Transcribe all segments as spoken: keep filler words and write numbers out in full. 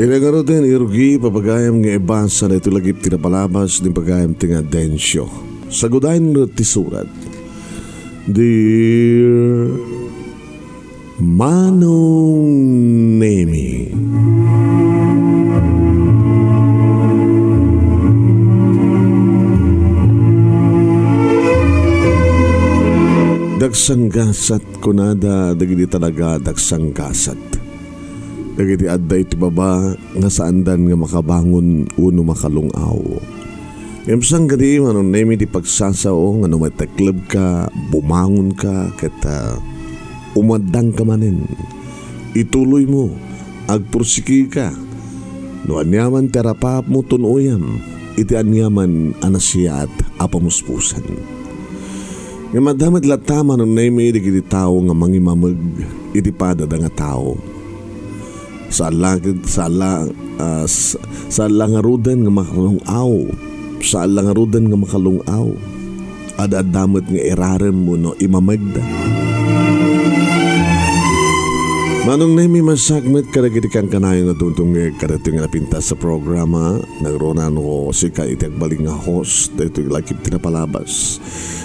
Ila ngaruden, irugi, papagayam nga ibasa daytoy lagip ti napalabas ni pagayam ti nga Dencio. Sagudayen ngarud ti surat. Dear Manong Nemi. Dagsanggasat, kunada, dagiti talaga dagsanggasat. Dagiti adda iti baba nga saandan nga makabangon wenno makalung-aw. Ngem saan kadi, Manong Nemi, ti pagsasao nga no mateklebka, bumangonka, ket, ah, umaddangka manen. Ituloymo, agpursikika. No aniaman ti arapaapmo, tun-oyam iti aniaman a nasayaat a pamuspusan. Ngem adda met latta, Manong Nemi, dagiti tao nga mangimameg iti padada nga tao. Saan la, saan la, ah, s-, saan la ngaruden nga makalung-aw. Saan la ngaruden nga makalung-aw. Ad-adda met nga irarem wenno imamegda. Manong Nemi, masak met kadagiti kankanayon nga dumtungngeg kadagitoy nga napintas a programa. Nagruna no sika iti agbalin nga host daytoy lagip ti napalabas.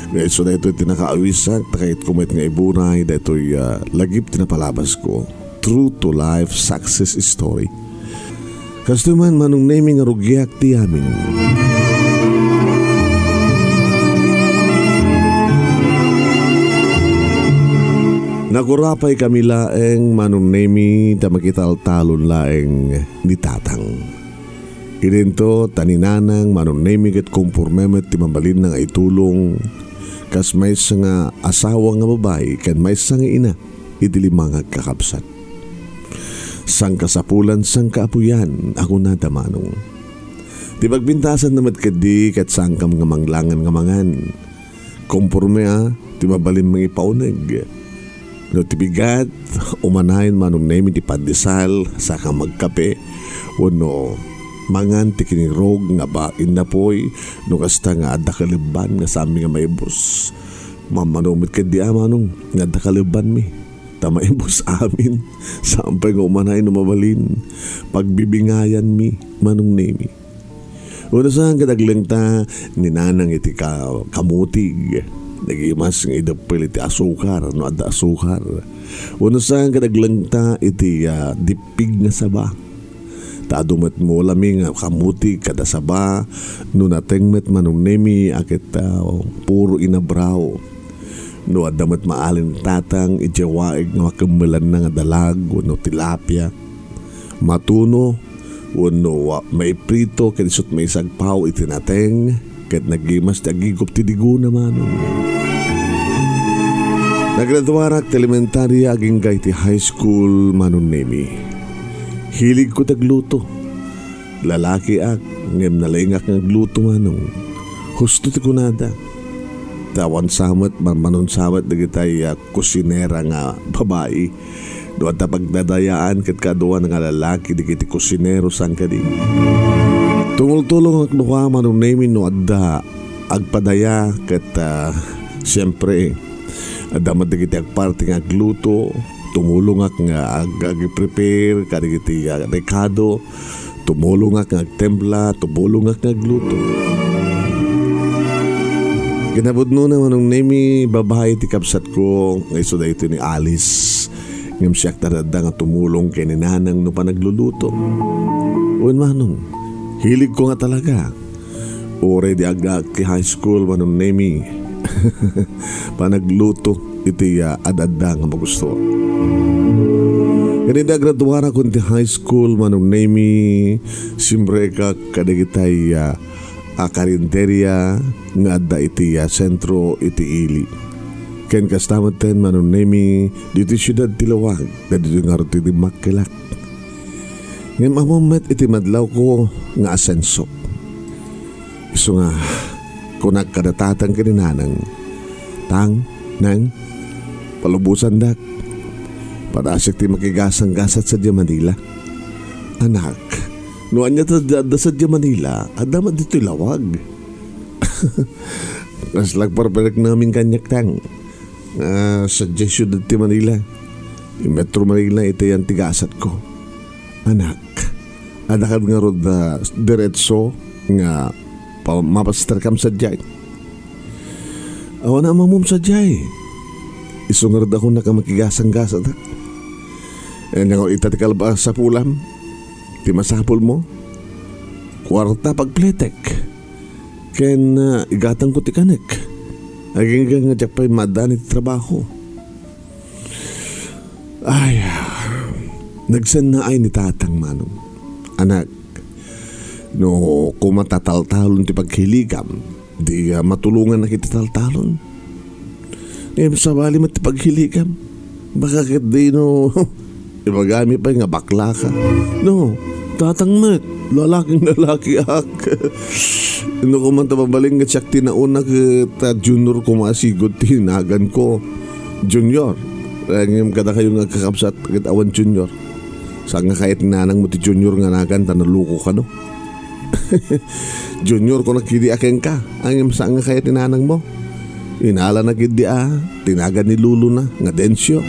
Nga isu daytoy ti nakaawisak, ta kayatko met nga iburay daytoy, ah, lagip ti napalabasko. True to life success story. Kastoy man, Manong Nemi, nga rugiak ti amin. Nakurapaykami laeng, Manong Nemi, ta makitaltalon laeng ni Tatang. Idinto, ta ni Nanang, Manong Nemi, ket komporme met ti mabalinna nga itulong kas maysa nga asawa nga babai ken maysa nga ina iti lima nga agkakabsat. Sangkasapulan, sangkaapuyan a kunada, Manong. Ti pagpintasanna met ketdi ket saankam nga manglangan nga mangan. Komporme a ti mabalin mangipauneg. No ti bigat, umanayon, Manong Nemi, ti pandesal, saka magkape, wenno mangan ti kinirog nga ba-, innapoy, no kasta nga adda kalebban nga saanmi nga maibus. Mammano met ketdi a, Manong, nga adda kalebbanmi. Ta maibus amin. Saan pay nga umanay no mabalin. Pagbibingayanmi, Manong Nemi. Wenno saan ket aglengta ni Nanang iti ka-, kamutig. Nagimas nga ideppel iti asukar no adda asukar. Wenno saan ket aglengta iti, ah, dippig nga saba. Ta adu met mulami nga kamutig kada saba no nateng met, Manong Nemi, a ket, ah, puro inabraw. No adda met maalin ni Tatang, idiay waig nga makemmelanna nga dalag wenno tilapia. Matuno wenno wa-, maiprito ket isut' maisagpaw iti nateng ket nagimas ti agigup ti digona, Manong. Nagraduarak ti elementaria agingga iti high school, Manong Nemi. Hiligko ti agluto. Lalakiak, ngem nalaingak nga agluto, Manong. Husto ti kunada. Ta awan sa met, man-, manun sa met dagitay, ah, kusinera nga babai. No adda pagdadayaan ket kaduan nga lalaki dagiti kusinero, saan kadi. Tumultulongak no kua, Manong Nemi, no adda agpadaya ket, ah, siempre, adda met dagiti agparte nga agluto. Tumulongak nga ag-, ag-prepare kadagiti, ah, rekado. Tumulongak nga agtempla, tumulongak nga agluto. Kinapudnona, Manong Nemi, babai ti kabsatko nga isu daytoy ni Alice. Ngem siak ti adda nga tumulong ken ni Nanang no panagluluto. Wen, Manong, hiligko nga talaga. Uray di aggaak ti high school, Manong Nemi. Panagluto iti, ah, ad-adda nga magusto. Ken idi agraduarakon ti high school, Manong Nemi, simrekak kadagitay, ah, a karinderya nga adda iti, ah, sentro iti ili. Ken kasta metten, Manong Nemi, ditoy siudad ti Laoag, dagitoy ngarud ti dimmakkelak. Ngem ammom met iti madlawko nga asenso. Isu nga, kunak kada tatang ken ni nanang, "Tang, nang, palubosandak. Padasek ti makigasanggasat sadiay Manila." "Anak, no ania ti adda sadiay Manila, adda met ditoy Laoag." Kasla agparpariknam kaniak, tang. Ah, sadiay siudad ti Manila. Ti Metro Manila iti yan ti gasatko. Anak, Adda kad ngarud a diretso nga pa-, mapasterkam sadiay. Awan a mamum sadiay. Isu ngarud a kunak a makigasanggasatak. Ania nga ita ti kalba a sapulam? Ti masapulmo? Kuarta pagpletek. Ken, ah, igatangko ti kanek. Agingga nga diak pay maaddaan iti trabaho. Ay, ah, nagsennaay ni tatang Manong. Anak, no koma ta taltalon ti paghiligam, di, ah, matulongannak iti taltalon. Ngem sabali met ti paghiligam. Baka ket di no, ibagami pay nga baklaka. No, tatang met, lalaking lalakiak. No koma ta mabalin nga siak ti nauna ket, ah, Junior koma a sigud ti naganko. Junior. Eh, ngem kadakayo nga agkakabsat ket awan Junior. Saan nga kayat ni nanangmo ti Junior nga nagan ta nalukokano? Junior, kunak idi a kenka, ngem saan nga kayat ni nanangmo? Inalana ketdi a ti nagan ni lolona nga Dencio.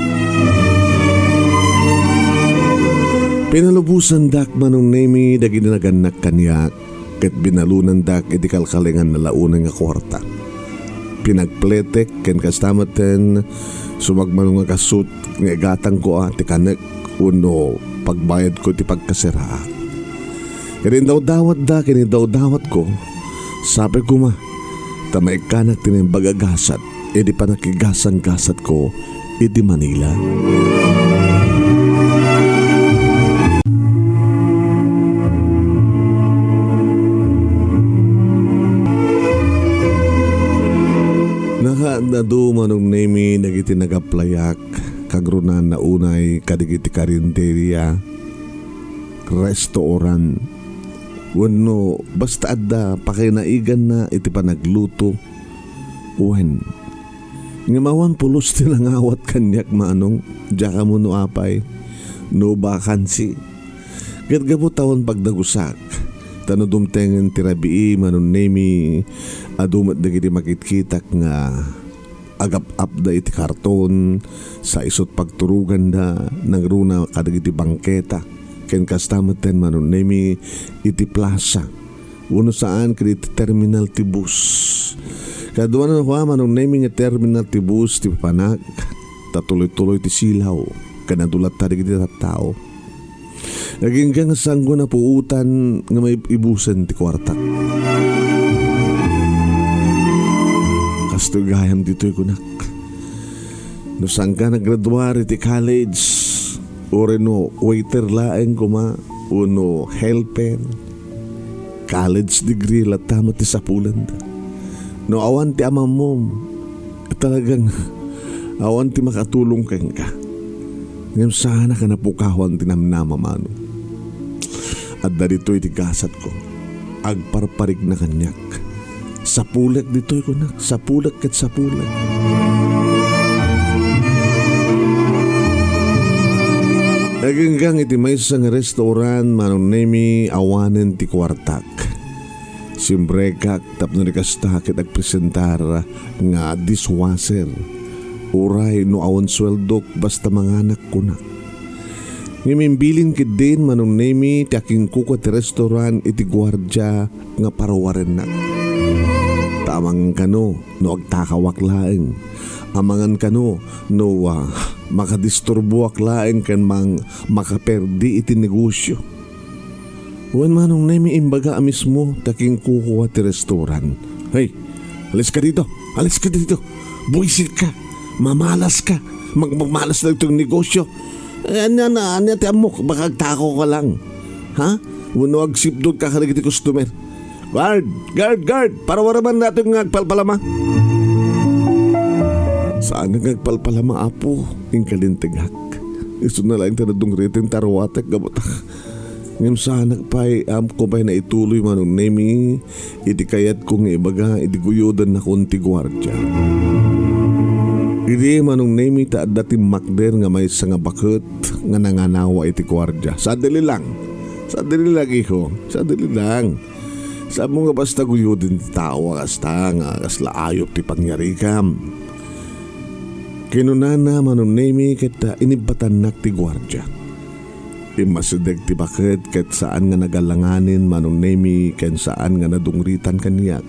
Pinalubosandak, Manong Nemi, dagiti nagannak kaniak, ket binalonandak iti kalkalengan a launay nga kuarta. Pinagpletek ken kasta metten, sumagmamano nga kasut nga igatangko a ti kanek wenno pagbayadko iti pagkasiraak. Ket indawdawatda ken indawdawatko, sapay koma ta maikkanak ti naimbag a gasat idi panakigasanggasatko iti Manila. Nakaadda Manong Nemi dagiti nagaplayak, kagrunana unay kadagiti karinderia, restoran, wenno basta adda pakainaiganna iti panagluto, wen. Ngem awan pulos ti nangawat kaniak, Manong, diak ammo no apay, no bakansi. Ket gapu ta awan pagdagusak, ta no dumtengen ti rabii, Manong Nemi, adu met dagiti makitkitak nga agap-apda iti karton, sa isut' pagturoganda, nangruna kadagiti bangketa, ken kasta metten, Manong Nemi, iti plasa. Wenno saan ket iti terminal ti bus. Kaduana no kua, Manong Nemi, nga terminal ti bus ti papanak, ta tuloy-tuloy ti silaw, ken adu latta dagiti tattao. Agingga nga saanko napuotan nga maibusen ti kuartak. Kastoy gayam ditoy kunak. No saanka naggraduar iti college, uray no waiter laeng koma, wenno helper, college degree latta met ti sapulenda. No awan ti amammom, talagang awan ti makatulong kenka. Ngem saanak a napukawan ti namnama, Manong. Adda ditoy ti gasatko. Agparparigna kaniak. Sapulek ditoy, kunak. Sapulek ket sapulek. Aginggang iti maysa nga restaurant, Manong Nemi, awanen ti kuartak. Simbrekak tapno di kasta ket agpresentar nga dishwasher. Uray no awan sueldok, basta manganak, kunak. Ngem imbilin ketdin, Manong Nemi, ti akinkukua ti restaurant iti guardia nga parawarennak. Ta amangan kano no agtakawak laeng. Amangan kano no, ah, makadisturboak laeng ken mang-, makaperdi iti negosyo. Wen, Manong Nemi, imbaga a mismo ta kinkukua ti restoran. "Hey, alis ka dito! Alis ka dito! Buisit ka! Mamalas ka! Magmamalas na itong negosyo! Eh, ania na, ania ti ammok? Baka agtako ka lang. Ha? Wenno agsipdod ka kadagiti customer. Guard! Guard! Guard! Parawaraman natin nga agpalpalama!" "Saan nga agpalpalama, Apo?" inkalintegak. Isu na laeng ta nadungriten ta aruatek gabutak. Ngem saanak pay, amko pay naituloy, Manong Nemi, iti kayatko nga ibaga iti guyodennakon ti guardia. Idi, Manong Nemi, ta adda timmakder nga maysa nga baket nga nanganawa iti guardia. "Sadili lang. Sadili lang, iho. Sadili lang. Saanmo nga basta guyoden ti tao a kasta nga kasla ayup ti panyarikam?" Kinunana, Manong Nemi, ket, ah, inibbatannak ti guardia. Immasideg ti baket ket saan nga nagalanganen, Manong Nemi, ken saan nga nadungritan kaniak.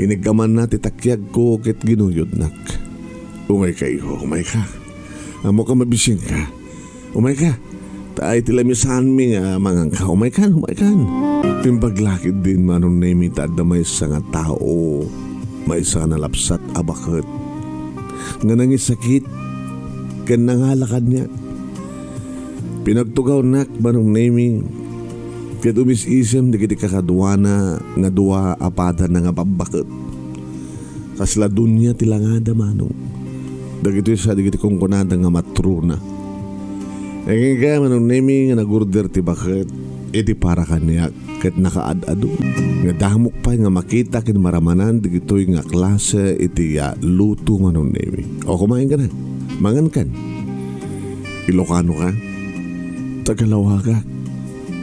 Iniggamanna ti takiagko ket ginuyodnak. "Umayka, iho, umayka. Ammok a mabisienka. Umayka. Ta ay ti lamisaanmi nga manganka. Umaykan, umaykan." Imbag la ketdin, Manong Nemi, ta adda maysa nga tao, maysa nga nalapsat a baket nga nangisakit ken nangala kaniak. Pinagtugawnak, Manong Nemi, ket umis-isem dagiti kakaduana nga dua a pada nga babbaket. Kasla dunia ti langada, Manong. Dagitoy sa dagiti kunkunada nga matrona. Agingga, Manong Nemi, nga nagurder ti baket iti para kaniak ket nakaad-adu. Nga damok pay nga makita ken maramanan dagitoy nga klase iti, ah, luto, Manong Nemi. O, kumain ka na. Mangan kan. Ilocano ka? Tagalawagak,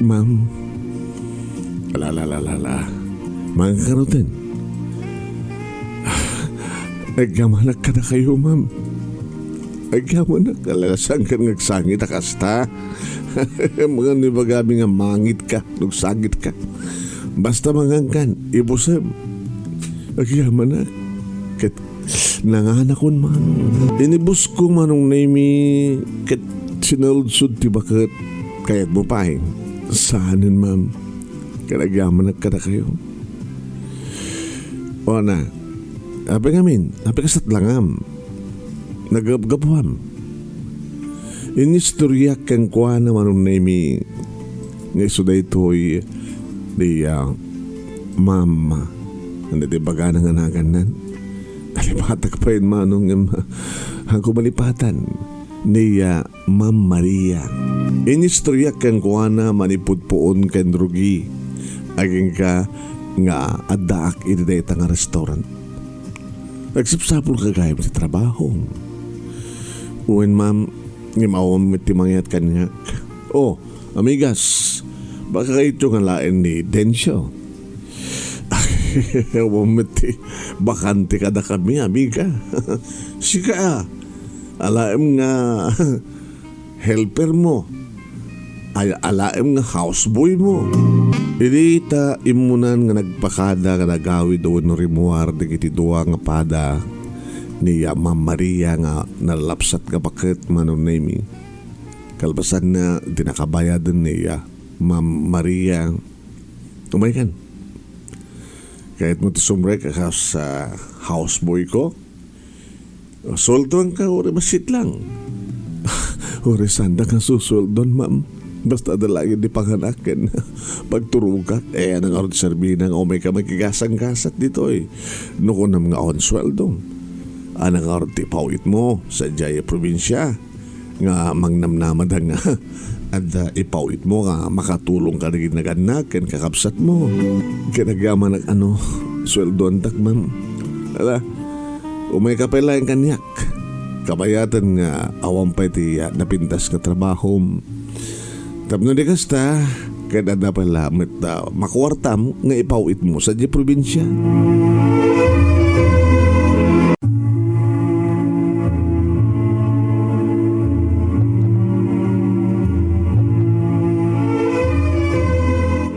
ma'am. Ala, ala, ala, ala, ala. Mangan ka ruten. Agyamanak kadakayo, ma'am. Agyamanak. Ala, saan ka nga agsangit a kasta? Mangan no ibagami nga mangit ka, no agsangit ka. Basta mangan kan, ibusem. Agyamanak. Ket nanganakon, Manong. Inibusko, Manong Nemi, ket sinaludsod ti baket. Kayatmo pay? Saanen, ma'am. Ket agyamanak kadakayo. O na, apay ngamin, apay kasat langam? Nagapgapuam. Inistoryak kenkuana, Manong Nemi, nga isu daytoy di, ah, Ma'am, ano ti bagana nga nagannan? Nalipatak pay, Manong, ngem, ah, haanko malipatan. Ni, ah, Ma'am Maria. Inistoryak kenkuana manipud puon ken rugi. Agingga nga addaak iti dayta nga restaurant. Nagsapsapulka gayam ti trabahom. Wen, ma'am, ngem awan met ti mangyat kaniak. Oh, amigas, baka kayatyo nga alaen ni Dencio? Awan met ti bakante kadakami, amiga. Sika, alaem nga helper mo. Ay, alaem nga houseboy mo. Idi ta immunan nga nagpakada nga nagawid wenno rimmuar dagiti dua nga pada ni, ah, Ma'am Maria nga nalapsat nga baket, Manong Nemi. Kalpasanna, di nakabayaden ni, ah, Ma'am Maria. Umaykan. Kayatmo ti sumrek a kas, ah, houseboy ko? Sueldoanka, uray bassit lang. Uray saanda nga susueldon, ma'am. Basta adda laeng di panganak ken pagturogak. Eh, ania ngarud serbina nga umayka makigasanggasat ditoy? No kunam nga awan sueldo. Ania ngarud ti ipaw-itmo sadiay a probinsia nga mangnamnamadan nga adda ipaw-itmo nga makatulong kadagiti nagannak ken kakabsatmo? Ket agyamanak a no sueldoantak, ma'am. Ala, umayka pay laeng kaniak. Kabayaten nga awan pay ti, ah, napintas nga trabahom. Tapno di kasta, ket adda pay la met, ah, makuartam nga ipaw-itmo sadiay probinsia.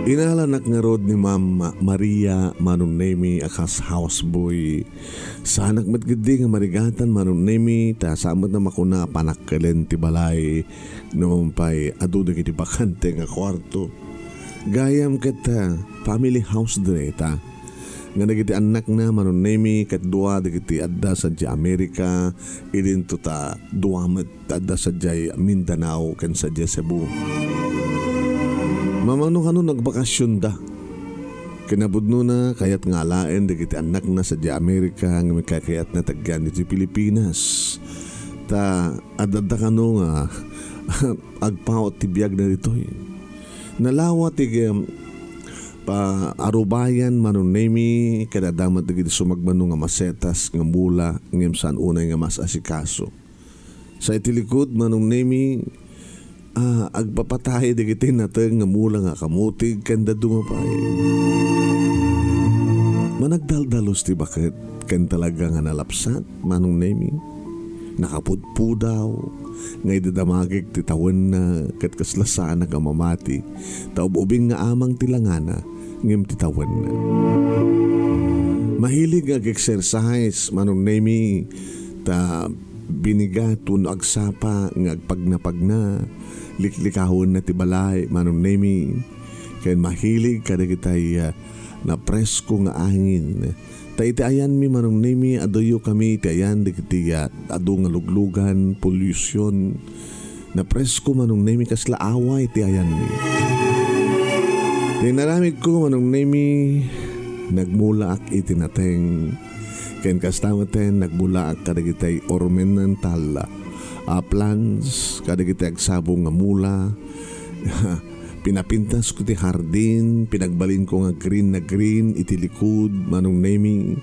Inalanak ngarud ni Ma'am Maria, Manong Nemi, a kas houseboy. Saanak met ketdi nga marigatan, Manong Nemi, ta saan met a makuna a panakkelen ti balay no man pay adu dagiti bakante nga kuarto. Gayam ket, ah, family house dayta nga dagiti annakna, Manong Nemi, ket dua dagiti adda sadiay Amerika, idinto ta dua met adda sadiay Mindanao ken sadiay Cebu. Mamano kano nagbakasionda. Kinapudnona, kayat nga alaen dagiti annakna sadiay Amerika ngem kayatna ti agyan iti Pilipinas. Ta adda kano nga agpawat ti biagna ditoy. Nalawa ti, em, pa-, arubayan, Manong Nemi, ket adda met dagiti sumagmamano nga masetas nga mula ngem saan unay nga maasikaso. Sa iti likud, Manong Nemi, ah, agpapatay dagiti nateng nga mula nga kamutig ken dadduma pay. Managdaldalus ti baket ken talaga nga nalapsat, Manong Nemi. nakapudpudaw, nga idadamagek ti tawenna ket kasla saanak a mamati, ta ub-ubing nga amang ti langana, ngem ti tawenna. Mahilig nga ag-exercise, Manong Nemi, ta binigat wenno agsapa nga agpagnapagna, liklikawenna ti balay, Manong Nemi, ken mahilig kadagitay, ah, napresko nga angin. Ta iti ayanmi, Manong Nemi, aduyokami iti ayan dagiti, ah, adu nga luglugan, pollution. Napresko, Manong Nemi, kasla away iti ayanmi. Ti inaramidko, Manong Nemi, nagmulaak iti nateng. Ken kasta metten, nagmulaak kadagitay ornamental, ah, plants, kadagitay agsabong nga mula. Pinapintasko ti hardin, pinagbalinko nga green na green iti likud, Manong Nemi.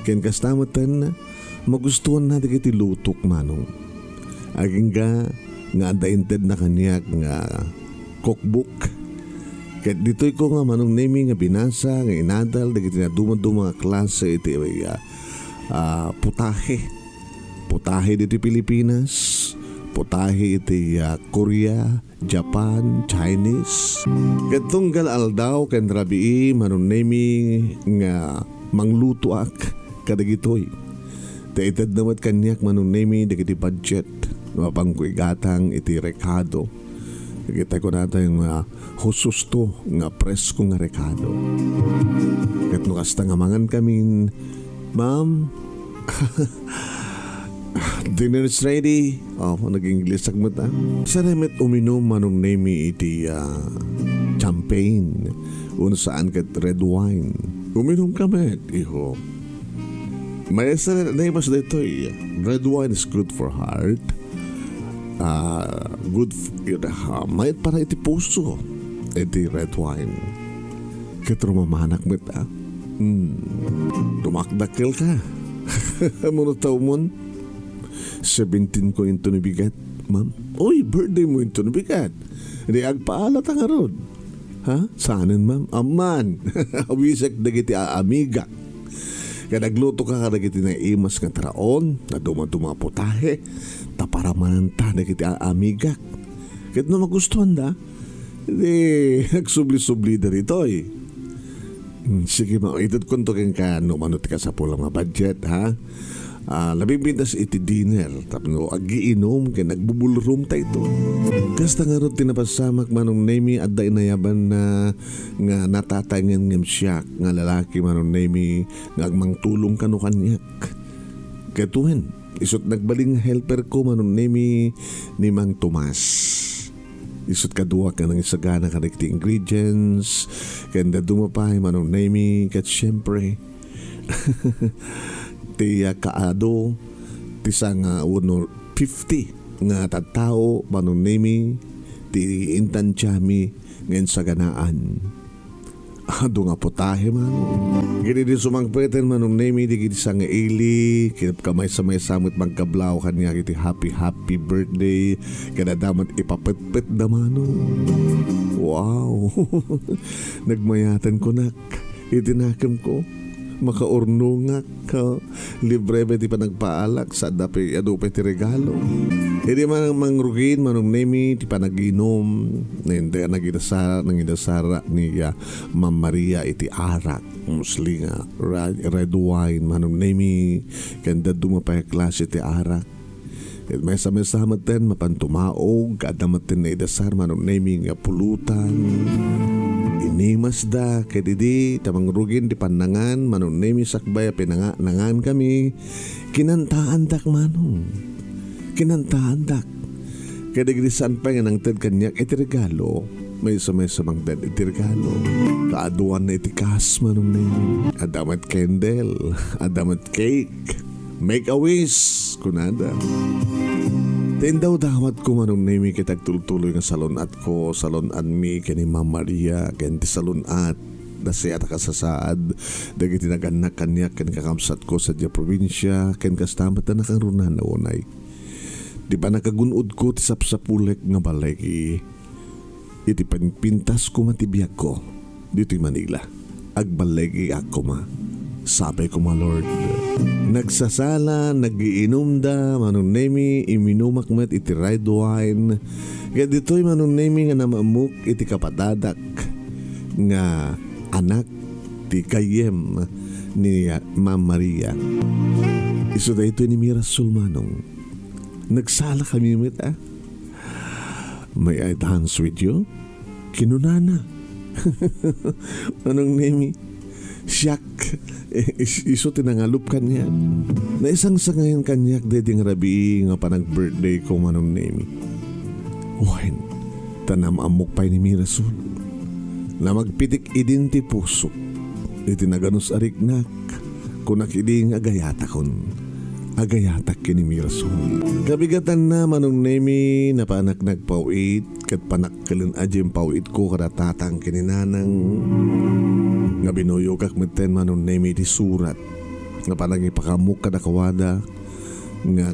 Ken kasta metten, magustuanna dagiti lutok, Manong. Agingga nga adda intedna kaniak nga cookbook. Ket ditoyko nga, Manong Nemi, nga binasa nga inadal dagiti nadumaduma nga klase iti, ah, ah, putahe. Putahe ditoy Pilipinas, putahe iti, ah, Korea, Japan, Chinese. Ket tunggal aldaw ken rabii, Manong Nemi, nga manglutoak kadagitoy. Ta itedna met kaniak, Manong Nemi, dagiti budget. Mapanko igatang iti rekado. Dagiti kunata nga hususto nga presko nga rekado. Ket no kasta nga mangan kamin, "Ma'am, dinner is ready." Oh, nag-English ak met, ah. Saan met uminum, Manong Nemi, iti, ah, champagne. Uno saan ket red wine. Uminum ka met, iho. Maysa na, naimas daytoy. Red wine is good for heart. Ah, good f-, yun, ah, mayat para iti puso. Iti red wine. Ket rumamanak met, ah. Hmm. Dumakdakkel ka. Mano taw mon? Seventeen ko inton nabigat, ma'am. Uy, birthday mo inton nabigat. Di agpaala ta ngarud. Ha? Saanen, ma'am? Amman. Awisek dagiti aamigak. Kaya nagluto ka kadagiti naimas nga taraon, nadumaduma a putahe, ta paramananta dagiti aamigak. Ket no magustuanda, di nagsubli-sublida ditoy. Hmm, sige, ma-, itedkonto kenka no mano ti kasapulam nga budget, ha? Ah, labing pintas iti dinner, tapno agiinum ken agbubulrum ta ito. Kasta ngarud ti napasamak, Manong Nemi, adda inayabanna nga natataengen ngem siak nga lalaki, Manong Nemi, nga agmangtulong kano kaniak. Ket wen, isut' nagbalin nga helperko, Manong Nemi, ni Mang Tomas. Isut' kaduak nga nangisagana kadagiti ingredients, ken dadduma pay, Manong Nemi, ket siempre, ti, ah, kaadu, ti sanga wenno fifty nga tattao, Manong Nemi, ti intantiami nga insaganaan. Adu nga putahe, Manong. Ket idi sumangpeten, Manong Nemi, dagiti sangaili, ket kamaysa-maysa met mangkablaw kaniak iti happy, happy birthday, ket adda met ipapetpetda, Manong. Wow! Nagmayaten kunak iti nakemko. Makaurnongak, ha? Libre pay ti panagpaalak, saan pay, adu pay ti regalo. Idi man mangrugin, Manong Nemi, ti panaginum, nangidasar-, nangidasara ni, ah, Ma'am Maria iti arak. Mostly nga ra-, red wine, Manong Nemi, ken dadduma pay a klase ti arak. Ket maysa-maysa metten, mapan tumaog, adda metten naidasar, Manong Nemi, nga pulutan. Inimasda, ket idi ta mangrugin ti pannangan, Manong Nemi, sakbay a pinanga-, nangankami, kinantaandak, Manong. Kinantaandak. Ket dagiti saan pay nga nangted kaniak iti regalo, maysa-maysa mangted iti regalo. Kaaduanna iti kas, Manong Nemi. Adda met candle, adda met cake. Make a wish, kunada. Ta indawdawatko, Manong Nemi, ket agtultuloy nga salun-atko, salun-anmi ken ni Ma'am Maria, ken ti salun-at, nasayaat a kasasaad dagiti nagannak kaniak ken kakabsatko sadiay probinsia, ken kasta met a nakangrunana unay. Di ba nakagun-odko ti sapsapulek nga balegi? Iti pin-, pintas koma ti biagko ditoy Manila, agballegiak koma. Sapay koma, Lord. Nagsasala, nagiinumda, Manong Nemi, iminumak met iti red wine. Ket ditoy, Manong Nemi, nga namaamok iti kapadadak nga anak ti gayyem ni Ma'am Maria. Isu daytoy ni Mirasol, Manong. Nagsala kami met, ah. "May I dance with you?" kinunana. Manong Nemi, siak, is-, isu ti nangalup kaniak. Naisangsangayan kaniak daydi nga rabii nga panag-birthday ko, Manong Nemi. Wen, ta namaamok pay ni Mirasol. Namagpitik idin ti pusok. Iti naganus a riknak, kunak idi nga agayatakon. Agayatak ken ni Mirasol. Kabigatanna, Manong Nemi, napanak nagpaw-it, ket panakkel a diay impaw-itko kada tatang ken ni nanang nga binuyogak metten, Manong Nemi, iti surat nga panangipakaamok kadakuada nga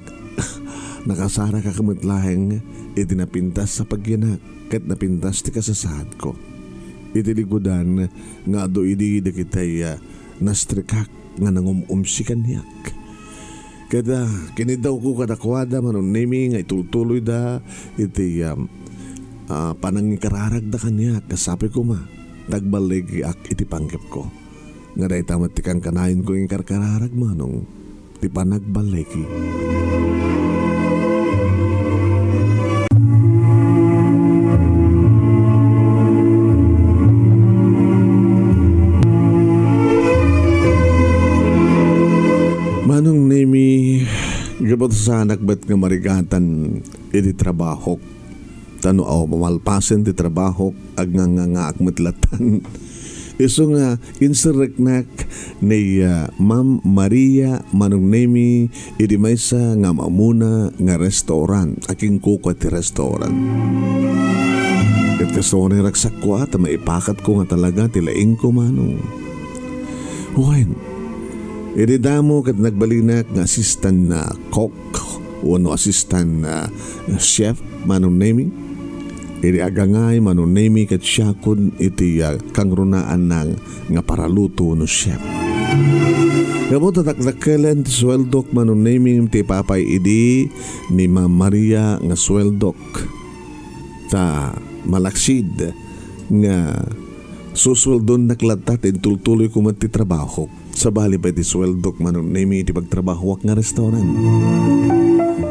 nakasarakak met laeng iti napintas a pagyanak ket napintas ti kasasaadko. Iti ligudan nga adu idi dagiti, ah, nastrikak nga nangum-umsi kaniak. Ket, ah, kiniddawko kadakuada, Manong Nemi, nga itultuloyda iti, um, ah, panangikararagda kaniak, ket sapay koma, ta agballigiak iti panggepko. Nga dayta met ti kankanayon ko nga inkarkararag, Manong, ti panagballigi. Manong Nemi, gapu ta saanak met nga marigatan iti trabahok. Ta no, aw, mamalpasen ti trabahok, agngangangaak met latan. Isu nga inserreknak ni, ah, Ma'am Maria Manong Nemi idi maysa nga am-amuna nga restaurant. Akin kukua ti restaurant. Ket kastoy nga ragsakko, ah, ta maipakatko nga talaga ti laingko, Manong. Wen, idi damo ket nagbalinak nga assistant na cook wenno assistant na chef, Manong Nemi. Idi agangay, Manong Nemi, ket siakon iti, ah, kangrunaanna nga paraluto no chef. Gapu ta dakdakkelen ti sueldok, Manong Nemi, ti ipapay idi ni Ma'am Maria nga sueldok. Ta malaksid nga susueldonnak latta ta intultuloyko met ti trabahok. Sabali pay ti sueldok, Manong Nemi, iti pagtrabahoak nga restaurant.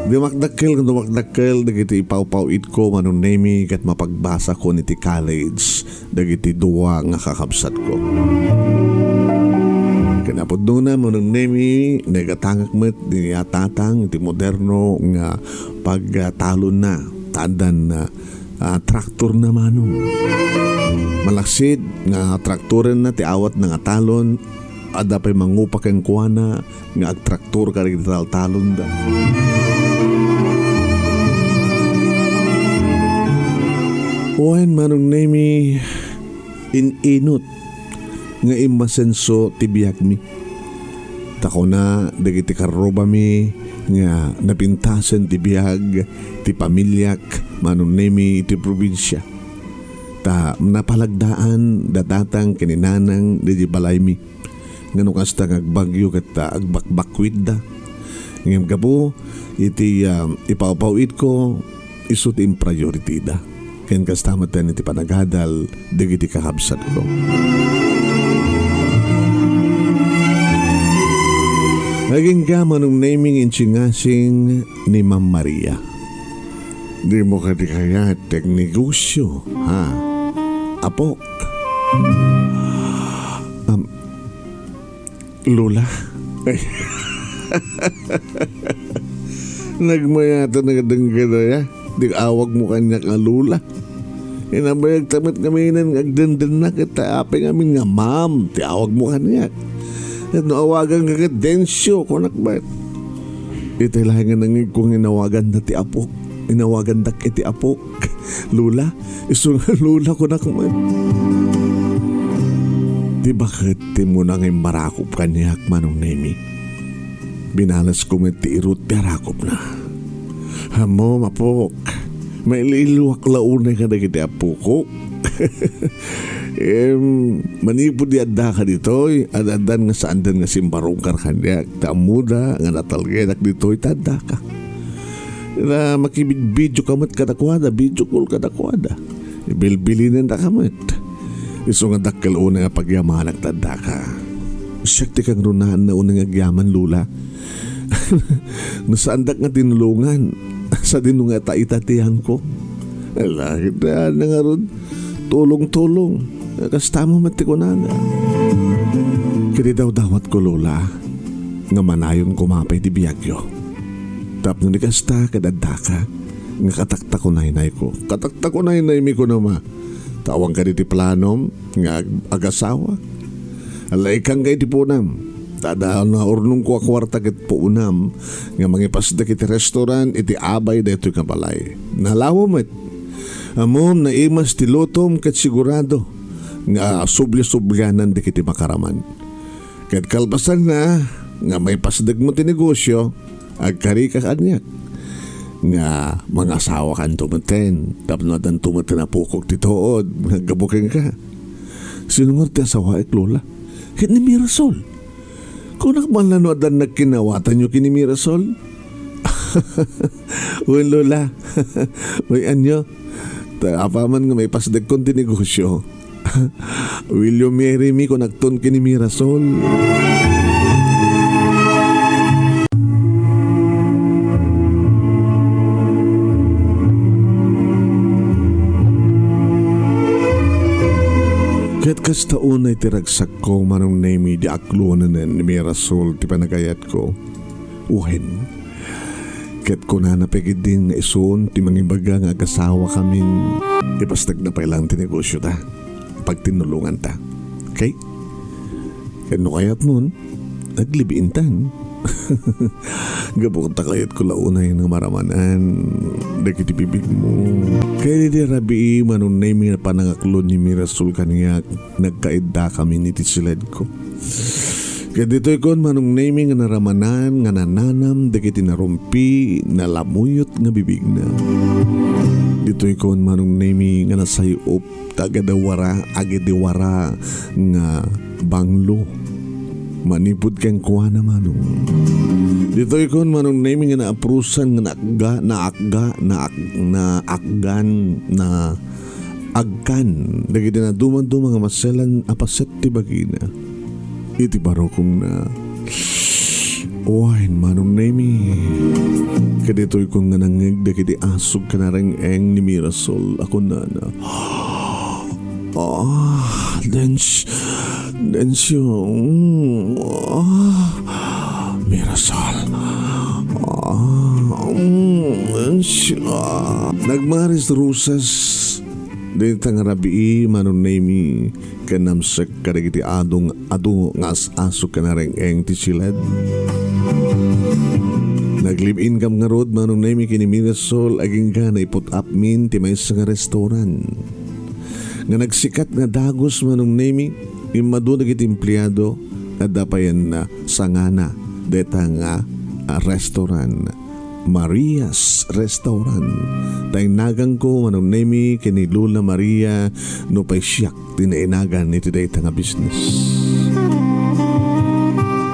Dumakdakkel nga dumakdakkel dagiti ipawpaw-itko, Manong Nemi, ket mapagbasakon iti college dagiti dua nga kakabsatko. Kinapudnona, Manong Nemi, naigatangak met ni a tatang iti moderno nga pagtalonna. Ta addan, ah, traktorna, Manong. Malaksid nga traktorenna ti awatna nga talon, adda pay mangupa kenkuana nga agtraktor kadagiti taltalonda. Wen, Manong Nemi, in-inut nga immasenso ti biagmi. Ta kuna dagiti karrubami nga napintasen ti biag ti pamiliak, Manong Nemi, iti probinsia. Ta napalagdaan da tatang ken ni nanang didi balaymi. Nga no kasta nga agbagyo ket, ah, agbakbakwitda. Ngem gapu iti, ah, ipawpaw-itko, isu ti imprioritida. Ken kasta met iti panagadal dagiti kakabsatko. Agingga, Manong Nemi, nga insingasing ni Ma'am Maria. Dimo kadi kayat ti agnegosyo, ha? Apok. Am, Lola? Ay. Nagmayat a nagdengge daya. Ti awagmo kaniak a Lola. Inabayagta met ngamin nga agdendennak ket apay ngamin nga ma'am ti awagmo kaniak. Ket no awaganka ket Dencio, kunak met. Itay laeng nga nangngegko nga inawaganda ti apok. Inawagandak iti apok. Lola, isu nga Lola, kunak met. Ti baket ti immuna nga immarakop kaniak, Manong Nemi. Binalesko met ti irut ti arakopna. Ammom, apok, maililuak la unay kadagiti apokok. Em, manipud ti addaka ditoy, ad-addan nga saandan nga simbarungkar kaniak, ta ammoda nga natalgenak ditoy ta addaka. Na makibidbideo ka met kadakuada, video call kadakuada. Bilbilinenda ka met. Isu nga dakkel unay a pagyamanak ta addaka. Siak ti kangrunaan na unay nga agyaman, Lola. No saandak nga tinulongan, sadino nga ta ita ti yangko. Ala, kita na ngarud. Tulong-tulong. Kasta mo met ti kunana. Kadi dawdawat ko, Lola, nga manayon koma pay ti biagyo. Tapno ni kasta, ket addaka nga kataktakunaynayko. Kataktakunaynaymi, kunam a. Ta awan kadi ti planom nga ag-, agasawa. Laikan kay ti punam. Ta adda naurnongko a kuarta ket punam nga mangipasdek iti restaurant iti abay daytoy nga balay. Nalawa met. Ammom, naimas ti lutom ket sigurado nga subli-sublianan dagiti makaraman. Ket kalpasanna nga maipasdekmo ti negosio, agkarika kaniak nga mangasawakanto metten tapno addanto metten a pukok ti tuod nga aggapu kenka. Sino ngarud ti asawaek, Lola? Ket ni Mirasol. Kunak man la no addan nagkinnawatanyo ken ni Mirasol? Wen, Lola. Wen, ania? Ta apaman nga maipasdekkon ti negosio, will you marry me, kunakton ken ni Mirasol. Ket kasta unay ti ragsakko, Manong Nemi, di akluanen ni Mirasol ti panagayatko. Wen, ket kunana pay ketdin nga isun ti mangibaga nga agasawakamin. Ipasdekna pay laeng ti negosiota. Pagtinnulonganta. Okay? Ket no kayatmon, aglibiintan. Gapu ta kayatko la unay nga maramanan dagiti bibigmo. Ket idi rabii, Manong Nemi, nga panangaklo ni Mirasol kaniak, nagkaiddakamin iti siledko. Ket ditoykon, Manong Nemi, nga naramanan nga nananam dagiti narumpi, nalamuyot nga bibigna. Ditoykon, Manong Nemi, nga nasay-op ta agidawara, agidiwara nga banglo manipud kenkuana, Manong. Ditoykon, Manong Nemi, nga naaprusan nga naakga, naakga, naak-, naakgan, na agkan dagiti nadumaduma nga maselan a paset ti bagina. Iti barukongna, wen, Manong Nemi, kaditoykon nga nangngeg dagiti asog ken nareng-eng ni Mirasol a kunana, "Ah, Dens-, Densyo, mm, ah, Mirasol, ah, mm, Densyo." Nagmaris rusas dayta nga rabii, Manong Nemi, ken namsek kadagiti adung-, adu nga as-aso ken nareng-eng ti siled. Naglib-inkam ngarud, Manong Nemi, ken ni Mirasol, agingga naiput-apmin ti maysa nga restaurant nga nagsikat nga dagus, Manong Nemi. Immadu dagiti empleado, adda payen a sangana dayta nga, ah, restaurant. Maria's Restaurant. Ta innaganko, Manong Nemi, ken ni Lola Maria, nupay siak ti nainagan iti dayta nga business.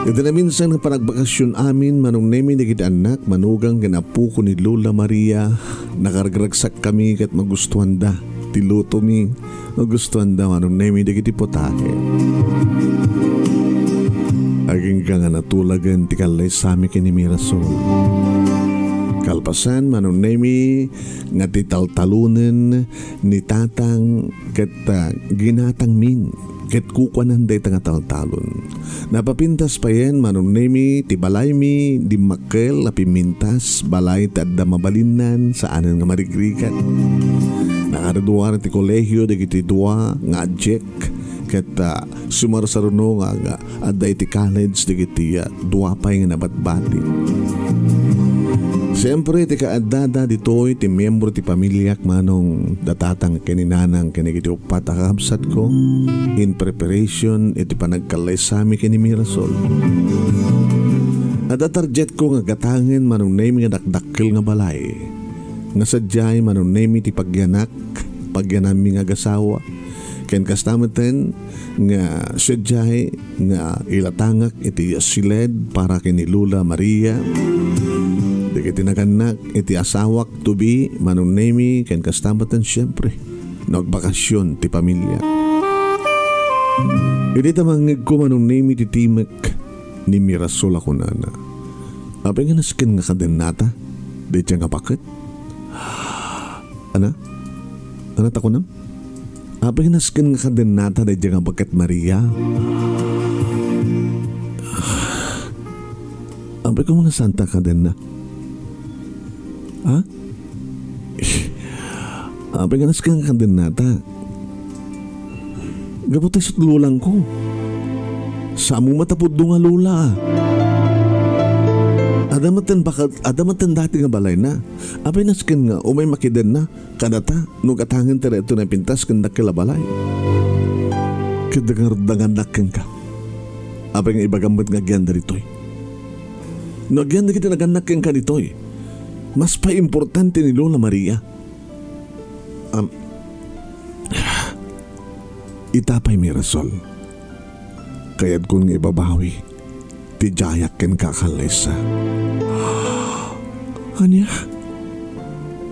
Iti naminsan nga panagbakasyon amin, Manong Nemi, dagiti annak, manugang ken apoko ni Lola Maria, nakaragsak kami ket magustuanda ti lutomi. Magustuanda, Manong Nemi, dagiti putahe. Agingga nga natulagen ti kallaysami ken ni Mirasol. Kalpasan, Manong Nemi, nga ti taltalonen ni Tatang ket, ah, ginatangmin ket kukuanan dayta nga taltalon. Napapintas payen, Manong Nemi, ti balaymi, dimmakkel a pimmintas, balay ti adda mabalinnan, saanen nga marigrigat. Nakaduduar ti kolehio dagiti dua nga adiak, ket, ah, sumarsaruno nga aga-, adda iti college dagiti, ah, dua pay nga nabatbati. Siempre, ti kaaddada ditoy ti miembro ti pamiliak, Manong, da Tatang ken ni Nanang ken dagiti uppat a kakabsatko, in preparation iti panagkallaysami ken ni Mirasol. Adda targetko nga gatangen, Manong Nemi, nga dakdakkel nga balay. Nga sadiay, Manong Nemi, ti pagyanak, pagyanammi nga agasawa, Ken kasta metten nga sadiay nga ilatangak iti siled para ken ni Lola Maria, dagiti nagannak iti asawak to be, Manong Nemi, ken kasta metten, siempre, no agbakasyon ti pamilia. Idi ta mangngegko, Manong Nemi, ti timek ni Mirasol a kunana, "Apay nga nasken nga kadennata daydiay nga baket?" Ana? Ana ta kunam? Apay nga nasken nga kadennata daydiay nga baket, Maria? Apay koma nga saanta kadenna? Ha? Apay nga nasken nga kadennata? Gapu ta isut' lolangko. Samo matapudno nga lola. Adda metten baket, adda metten dati nga balayna. Apay nasken nga umay makidenna kadata no gatangen ti daytoy nga pintas ken dakkel a balay. Ket dangan-, dangannak kenka. Apay nga ibagam met nga agyanda ditoy? No agyanda ket nagannak kenka ditoy, mas pay importante ni Lola Maria. Am, ita pay, Mirasol. Kayatkon nga ibabawi ti diayak kenka a kallaysa. Ania?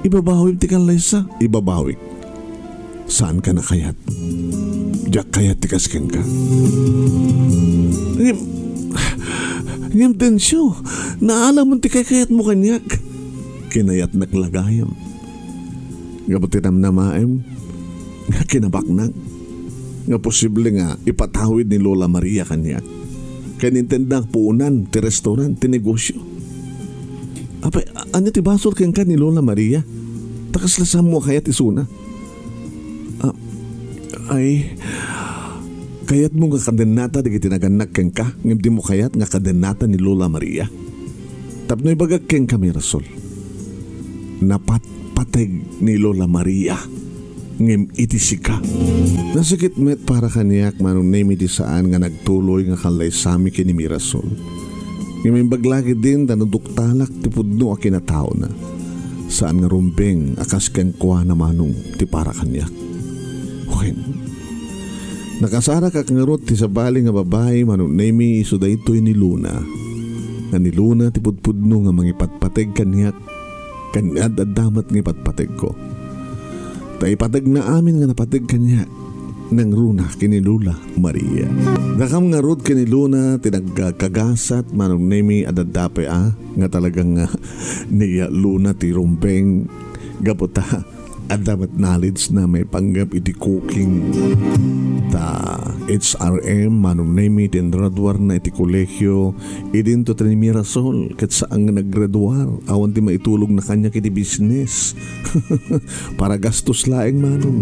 Ibabawim ti kallaysa? Ibabawik. Saanka a kayat. Diak kayat ti kas kenka. Ngem, ngem, Dencio, naalamon ti kaykayatmo kaniak. Kinayatnak la gayam. Gapu ti namnamaem nga kinabaknang nga posible nga ipatawid ni Lola Maria kaniak. Ken intendak puonan ti restaurant, ti negosyo. Apay, a-, ania ti basol kenka ni Lola Maria? Ta kasla saanmo a kayat isuna? Ah, ay, kayatmo nga kadennata dagiti nagannak kenka, ngem dimo kayat nga kadennata ni Lola Maria? Tapno ibagak kenka, Mirasol, napatpateg ni Lola Maria, ngem iti sika. Nasakit met para kaniak, Manong Nemi, ti saan nga nagtuloy nga kallaysami ken ni Mirasol. Ngem imbag la ketdin ta naduktalak ti pudno a kinataona. Saan nga rumbeng a kas kenkuana, Manong, ti para kaniak. Wen, nakasarakak ngarud ti sabali nga babai, Manong Nemi, isu daytoy ni Luna. Nga ni Luna ti pudpudno nga mangipatpateg kaniak, ken ad-adda met nga ipatpategko. Ta ipategna amin nga napateg kaniak, nangruna ken ni Lola Maria. Dakam ngarud ken ni Luna ti nagkagasat, Manong Nemi, ad-adda pay a, nga talagang, ah, ni Luna ti rumbeng gapu ta adda met knowledge na maipanggep iti cooking. Ta H R M, Manong Nemi, ti ingraduarna iti kolehio, idinto ti ni Mirasol, ket saan nga naggraduar, awan ti maitulogna kaniak iti business. Para gastos laeng, Manong.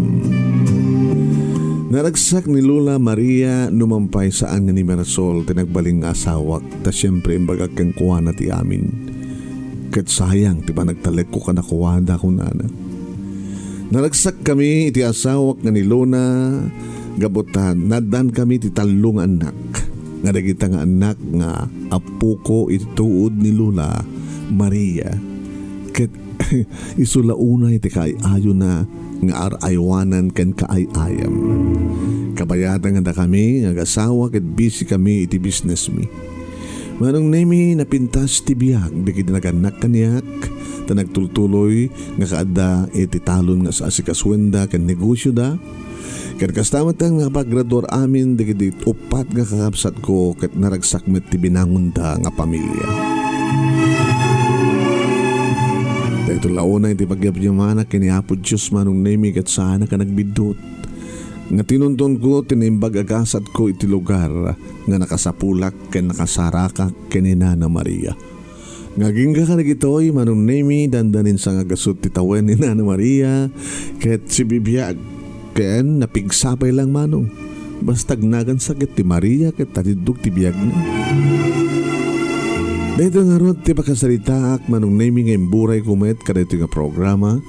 Naragsak ni Lola Maria, numan pay saan nga ni Mirasol ti nagbalin nga asawak, ta siempre imbagak kenkuana ti amin. Ket sayang ti panagtalekko kadakuada, kunana. Naragsakkami iti asawak nga ni Luna, gapu ta naaddaankami ti tallo nga annak, nga dagita nga annak nga appoko iti tuod ni Lola Maria. Ket isu la unay ti kaay-ayona nga ar-aywanan ken kaay-ayam. Kabayatan nga dakami nga agasawa ket busy kami iti businessmi. Manong Nemi, napintas ti biag dagiti nagannak kaniak, ta nagtultuloy nga kaadda iti talon nga asikasuenda ken negosioda. Ket kasta met nga napaggraduar amin dagiti uppat nga kakabsatko ket naragsak met ti binangonda nga pamilia. Daytoy la unay ti pagyamyamanak ken ni Apo Dios, Manong Nemi, ket saanak a nagbiddut nga tinuntonko ti naimbag a gasatko iti lugar nga nakasapulak ken nakasarakak ken ni Nana Maria. Nga agingga kadagitoy, Manong Nemi, dandanin sa nga gasut ti tawen ni Nana Maria ket sibibiag. Ken napigsa pay lang, Manong. Basta agnagan sakit ti Maria ket tatiddog ti biagna. Daytoy ngarud ti pakasaritaak, Manong Nemi, nga imburayko met kadaytoy nga programa.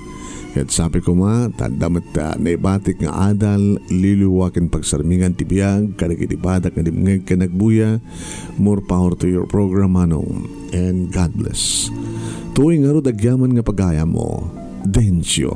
Ket sapay koma, ta adda met, ah, naibatik nga adal, liwliwa ken pagsarmingan ti biag kadagiti badak nga dimngeg ken agbuya. More power to your program, Manong, and God bless. Tuy ngarud agyaman nga pagayammo, Dencio.